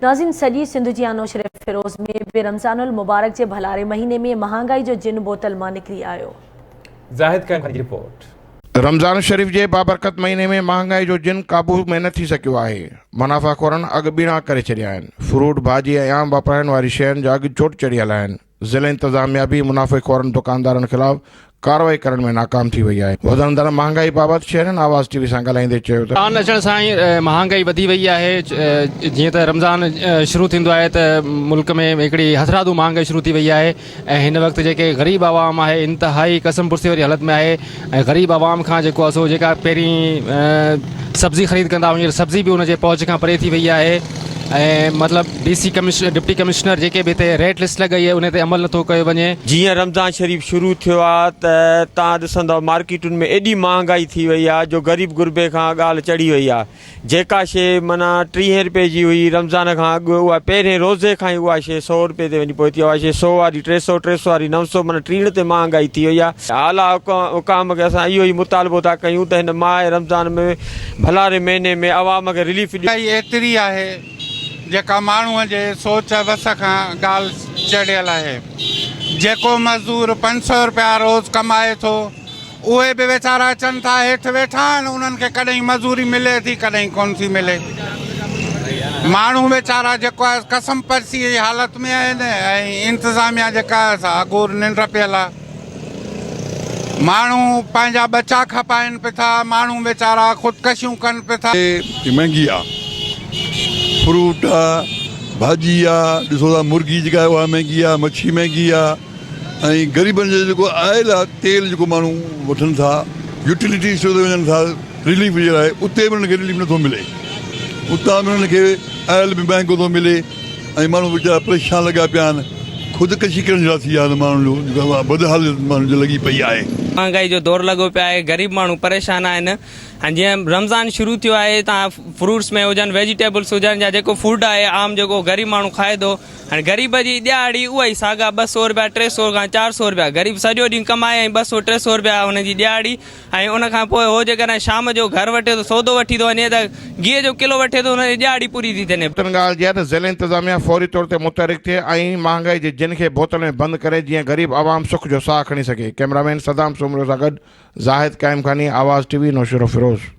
ناظرين سڄي سنڌ جيان نوشهري فيروز ۾ به رمضان المبارڪ جي ڀلاري مهيني ۾ مهانگائي جو جن بوتل مان نڪري آيو. زاهد قائم خان جي رپورٽ. رمضان شريف جي بابرڪت مهيني ۾ مهانگائي جو جن قابو ۾ نه ٿي سگهيو آهي. منافع خورن اگهه ٻيڻا ڪري ڇڏيا آهن. فروٽ، ڀاڄي ۽ عام واپرائڻ واري شين جا اگهه چوٽ چڙهيل آهن. ضلعي انتظاميا به منافعي خورن دڪاندارن خلاف ڪارروائي ڪرڻ ۾ ناڪام ٿي وئي آهي. وڌندڙ مهانگائي بابت شهرين آواز ٽي وي سان ڳالهائيندي چيو ته. رمضان اچڻ سان ئي مهانگائي وڌي وئي آهي جيئن ته رمضان شروع ٿيندو آهي ته ملڪ ۾ هڪڙي هٿرادو مهانگائي شروع ٿي وئي آهي ۽ هن وقت جيڪي غريب عوام آهي انتهائي قسم پرسي واري حالت ۾ آهي ۽ غريب عوام کان جيڪو آهي سو جيڪا پهرين سبزي خريد ڪندا هئا هينئر سبزي به ان جي پهچ کان پري ٿي وئي آهي ۽ مطلب D C commissioner deputy commissioner جيڪي به هتي ريٽ لسٽ لڳائي آهي ان تي عمل نٿو ڪيو وڃي. جيئن رمضان شريف شروع ٿيو آ ته تان ڏسندؤ مارڪيٽن ۾ ايڏي مهانگائي ٿي وئي آ جو غريب غربي کان ڳالهه چڙهي وئي آ جيڪا شيء معنيٰ ٽيهين رپئي جي هئي رمضان کان اڳ اها پهرين روزي کان ئي اها شيء سئو رپئي تي وڃي پهتي آهي اها شيء سئو واري ٽي سئو، ٽي سئو واري نو سئو معنيٰ ٽيڻ تي مهانگائي ٿي وئي آهي. اعليٰ حڪام کي اسان اهو ئي مطالبو ٿا ڪيون ته هن ماهه رمضان ۾ ڀلاري مهيني ۾ عوام کي رليف ڏيو. مهانگائي ايتري آهي جيڪا ماڻهوء جي سوچ وس کان ڳالهه چڙهيل آهي. جيڪو مزدور پنج سئو رپيا روز ڪمائي ٿو اهي به ويچارا اچن ٿا هيٺ ويٺا آهن انهن کي ڪڏهن مزوري ملي ٿي ڪڏهن ڪونه ٿي ملي ماڻهو ويچارا جيڪو آهي قسم پرسي جي حالت ۾ آهن ۽ انتظاميا جيڪا آهي سا اگهور ننڊ پيل آهي ماڻهو پنهنجا ٻچا کپائن پي ٿا ماڻهو ويچارا خودڪشيون ڪن پي ٿا. مهنگي آ فروٽ آ ڀاڄي آ ڏسو ٿا مرغي جيڪا آهي اها مهنگي آ مڇي مهنگي آ. ۽ غريبن جو جيڪو آئل آ تيل جيڪو ماڻهو وٺن ٿا يوٽيلٽي اسٽور تي وڃن ٿا رليف جي لاء اتي به انهن کي رليف نٿو ملي اتان به انهن کي آئل به مهنگو ٿو ملي ۽ ماڻهو ويچارا پريشان لڳا پيا آهن خودڪشي ڪرڻ جهڙا ٿي ويا آهن ماڻهن جو جيڪا بدحالي ماڻهن جي لڳي پئي آهي. مهانگائي جو دور لڳو پيو آهي غريب ماڻهو پريشان آهن ۽ جيئن رمضان شروع ٿيو آهي تان فروٽس ۾ هجن ويجيٽيبلس هجن يا جيڪو فوڊ آهي عام جيڪو غريب ماڻهو کائي ٿو هاڻي غريب جي ڏهاڙي اها ئي ساڳا 200 رپيا 300 کان 400 رپيا غريب سڄو ڏينهن ڪمائي ۽ 200 300 رپيا هن جي ڏهاڙي ۽ ان کان پوء هو جيڪڏهن شام جو گهر وٺي ٿو سودو وٺي ٿو وڃي ته گيهه جو ڪلو وٺي ٿو هن جي ڏهاڙي پوري ٿي ٿئي. تن ڳالهه جي آهي ته ضلعي انتظاميا فوري طور تي متحرڪ ٿئي ۽ مهانگائي جي جن کي بوتل ۾ بند ڪري جيئن غريب عوام سک جو ساهه کڻي سگهي ڪئميرا مين صدام سومرو سان گڏ زاهد قائمخاني آواز ٽي وي نوشهروفيروز.